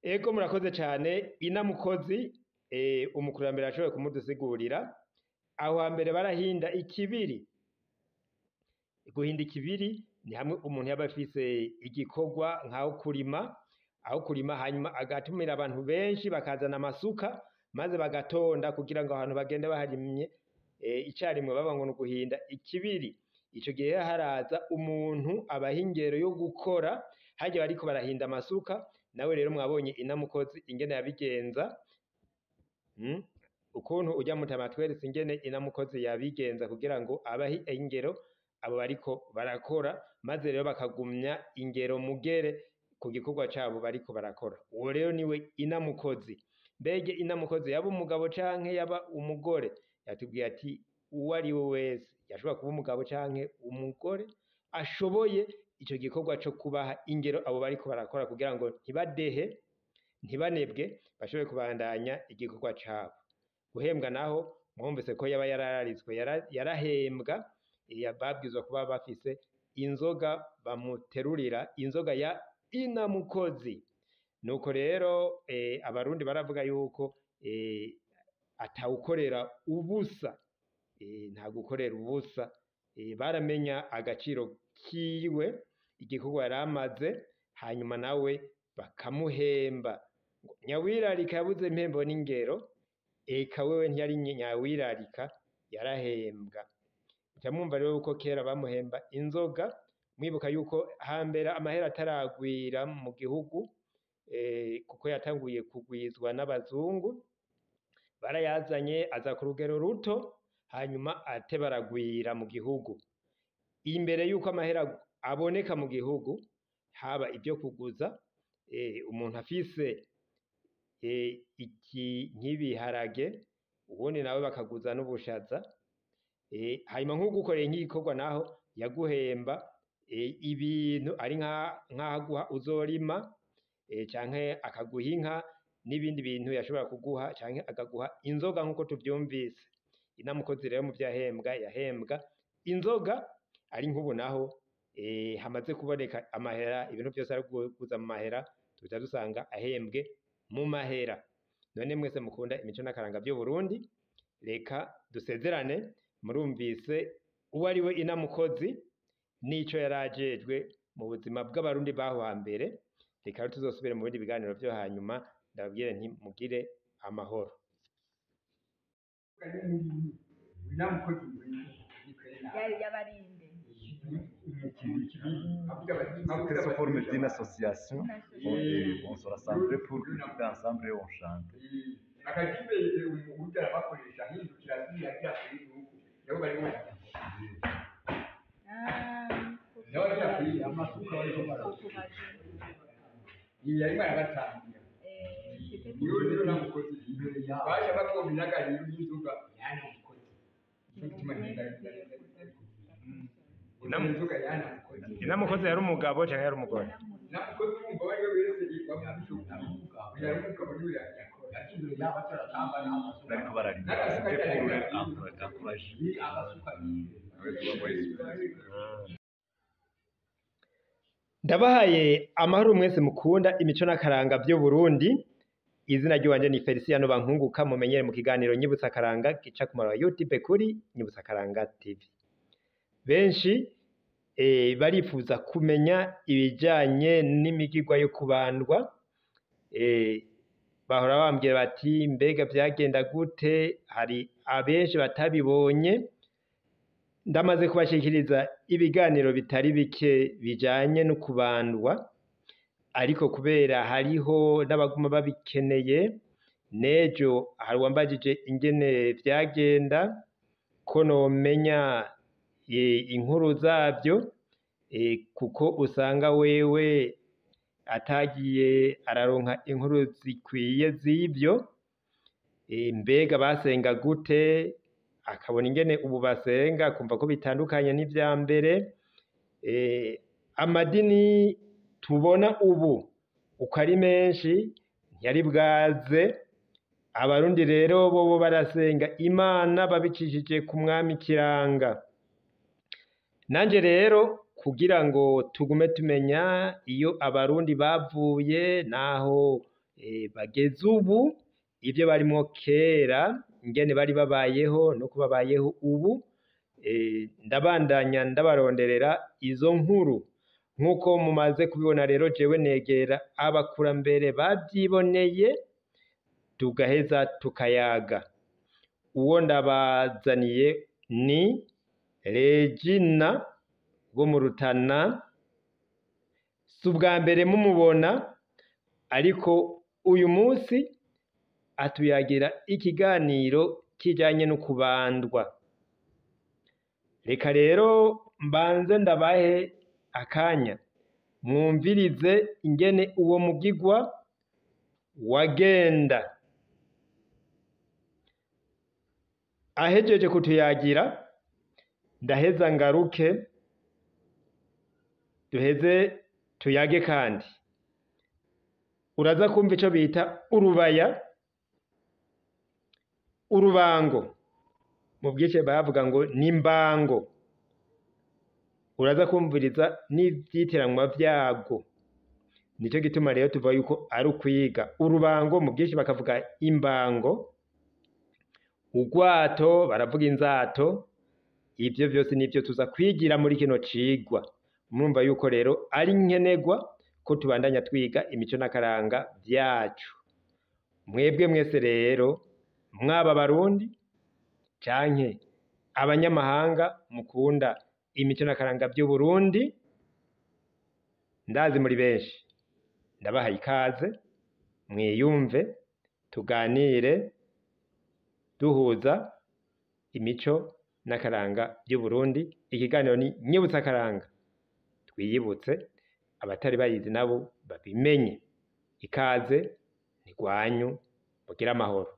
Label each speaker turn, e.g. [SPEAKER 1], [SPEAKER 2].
[SPEAKER 1] Ego, murakoze cyane. Inamukozi, umukurambere ashoboye kumudusigurira. Aho hambere barahinda ikibiri. Guhinda ikibiri ni hamwe umuntu yaba afise igikorwa nkaho kurima, aho kurima, hanyuma agatumira abantu benshi bakazana amasuka, maze bagatonda kugira ngo ahantu bagende baharimye icarimwe. Baba ngo ni uguhinda ikibiri. Ico gihe haraza umuntu abaha ingero yo gukora harya bariko barahinda amasuka. Nawe rero mwabonye inamukozi ingene yabigenza, Ukuntu ujya mutama tweretse ingene inamukozi yabigenza kugira ngo abahe ingero abo bariko barakora, maze rero bakagumya ingero mugere ku gikorwa cabo bariko barakora. Uwo rero niwe inamukozi. Mbege inamukozi yaba umugabo canke yaba umugore? Yatubwiye ati uwo ari we wese yashobora kuba umugabo canke umugore ashoboye ico gikorwa co kubaha ingero abo bariko barakora kugira ngo ntibadehe, ntibanebwe, bashobore kubandanya igikorwa cabo. Guhembwa naho mwumvise ko yaba yarararitswe, yarahembwa. Babwirizwa kuba bafise inzoga bamuterurira, inzoga ya inamukozi. Nuko rero abarundi baravuga yuko atawukorera ubusa, nta gukorera ubusa. Baramenya agaciro kiwe, igikorwa yari amaze, hanyuma nawe bakamuhemba. Nyawirarika yabuze impembo n'ingero. Eka wewe ntiyari nyawirarika, yarahembwa. Muca mwumva rero yuko kera bamuhemba inzoga. Mwibuka yuko hambere amahera ataragwira mu gihugu, kuko yatanguye kugwizwa n'abazungu, barayazanye aza ku rugero ruto, hanyuma ate baragwira mu gihugu. Imbere yuko amahera aboneka mu gihugu, haba ibyo kuguza, umuntu afise iki nk'ibiharage, ubundi nawe bakaguza n'ubushaza. Hanyuma nk'ugukoreye nk'igikorwa naho yaguhemba ibintu ari nk'aho uzorima, canke akaguha inka n'ibindi bintu yashobora kuguha, canke akaguha inzoga nk'uko tuvyumvise. Inamukozi rero mu vyahembwa yahembwa inzoga. Ari nk'ubu naho hamaze kuboneka amahera, ibintu vyose ari kuguza mu mahera, tuca dusanga ahembwe mu mahera. None mwese mukunda imico n'akaranga vy'Uburundi, reka dusezerane. Murumvise uwo ari we inamukozi n'ico yari ajejwe mu buzima bw'abarundi baho hambere. Reka rero tuzosubire mu bindi biganiro vyo hanyuma. Ndababwire nti mugire amahoro.
[SPEAKER 2] Y'abarinde.
[SPEAKER 3] C'était sous forme d'une association. On se rassemblait pour cultiver ensemble et on chante.
[SPEAKER 4] Akakipe umuhutu arabakoresha ahindukira asubira agira kuri nuku nabo barimo nabo agira kuri
[SPEAKER 5] amasuka bariko bara
[SPEAKER 4] iyi yarimo arabatangira niyo rero nta mukozi baje bakoma inagari y'inzoga yana mukozi nicyo gituma ngenda inzoga yana mukozi.
[SPEAKER 1] Inamukozi yari umugabo canke yari umugore?
[SPEAKER 4] Nta mukozi wumva uwo ari we wese bamushobora yari umugabo niwe yakora.
[SPEAKER 5] Yaje imbere yabo ataratamba n'amasuka.
[SPEAKER 3] Bariko bararima. C'était pour les encourager.
[SPEAKER 5] Amasuka yiwe.
[SPEAKER 1] Ndabahaye amahoro mwese mukunda imico n'akaranga vy'Uburundi. Izina ry'iwanje ni Feliciano Bankunguka, mumenyere mu kiganiro Nyibutsa Akaranga gica ku mara wa YouTube kuri Nyibutsa Akaranga TV. Benshi barifuza kumenya ibijanye n'imigirwa yo kubandwa, bahora bambwira bati mbega vyagenda gute? Hari abenshi batabibonye. Ndamaze kubashikiriza ibiganiro bitari bike bijanye no kubandwa, ariko kubera hariho n'abaguma babikeneye, n'ejo hari uwambajije ingene vyagenda, ko nomenya inkuru zavyo, kuko usanga wewe atagiye araronka inkuru zikwiye z'ivyo. Mbega basenga gute? Akabona ingene ubu basenga, akumva ko bitandukanye n'ivya mbere. Amadini tubona ubu uko ari menshi ntiyari bwaze. Abarundi rero bobo barasenga Imana babicishije ku mwami Kiranga. Nanje rero kugira ngo tugume tumenya iyo abarundi bavuye naho bageze ubu, ivyo barimwo kera, ingene bari babayeho no kubabayeho ubu. Ndabandanya ndabaronderera izo nkuru nk'uko mumaze kubibona. Rero jewe negera abakurambere bavyiboneye, tugaheza tukayaga. Uwo ndabazaniye ni Regina wo mu Rutana. Si ubwa mbere mumubona, ariko uyu munsi atuyagira ikiganiro kijanye no kubandwa. Reka rero mbanze ndabahe akanya mwumvirize ingene uwo mugigwa wagenda. Ahejeje kutuyagira, ndaheza ngaruke duheze tuyage, kandi uraza kumva ico bita urubaya, urubango, mu bwinshi bavuga ngo n'imbango. Uraza kumviriza n'ivyitiranwa vyago. Nico gituma rero tuvuga yuko ari ukwiga urubango, mu bwinshi bakavuga imbango, urwato baravuga inzato. Ivyo vyose nivyo tuza kwigira muri kino cigwa. Murumva yuko rero ari nkenerwa ko tubandanya twiga imico n'akaranga vyacu. Mwebwe mwese rero, mwaba Abarundi canke abanyamahanga mukunda imico n'akaranga vy'Uburundi, ndazi muri benshi, ndabahaye ikaze, mwiyumve, tuganire duhuza imico n'akaranga vy'Uburundi. Ikiganiro ni Nyibutsa Akaranga, twiyibutse, abatari bayizi nabo babimenye. Ikaze ni rwanyu, mugire amahoro.